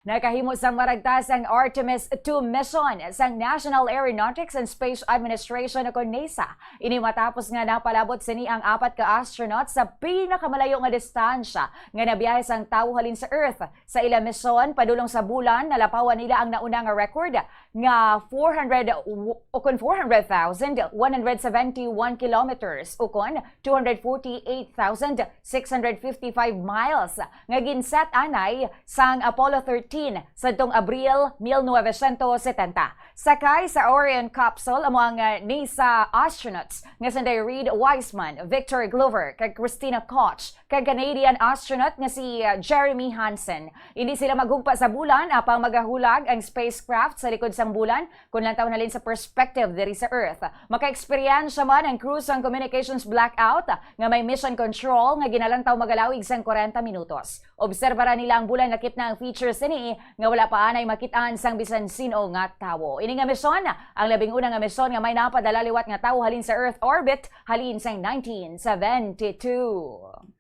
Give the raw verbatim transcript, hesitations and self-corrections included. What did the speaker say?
Nakahimo sang maragtas ang Artemis two mission sang National Aeronautics and Space Administration o kon NASA. Ini matapos nga napalabot sini ang apat ka astronaut sa pinakamalayo nga distansya nga nabiyahe sang tawo halin sa Earth. Sa ila mission padulong sa bulan, nalapawan nila ang nauna nga record nga four hundred w-, o kon four hundred thousand one hundred seventy-one kilometers o kon two hundred forty-eight thousand six hundred fifty-five miles nga ginset anay sang Apollo thirteen sadtong Abril mil novecientos setenta. Sakay sa Orion capsule amo ang, ah, NASA astronauts nga sanday Reid Wiseman, Victor Glover, kag Christina Koch, kag Canadian astronaut nga si, ah, Jeremy Hansen. Hindi sila maghugpa sa bulan apang magahulag ang spacecraft sa likod sang bulan kon lantawon halin sa perspective diri sa Earth. Makaeksperyensya man ang crew sang communications blackout nga may mission control nga ginalantaw magalawig sang kwarenta minutos. Obserbaran nila ang bulan nakit na ang feature sini nga wala pa anay makit-an sang bisan sin-o nga tawo. Ini nga misyon ang labing una nga misyon nga may napadala liwat nga tawo halin sa Earth orbit halin sang nineteen seventy-two.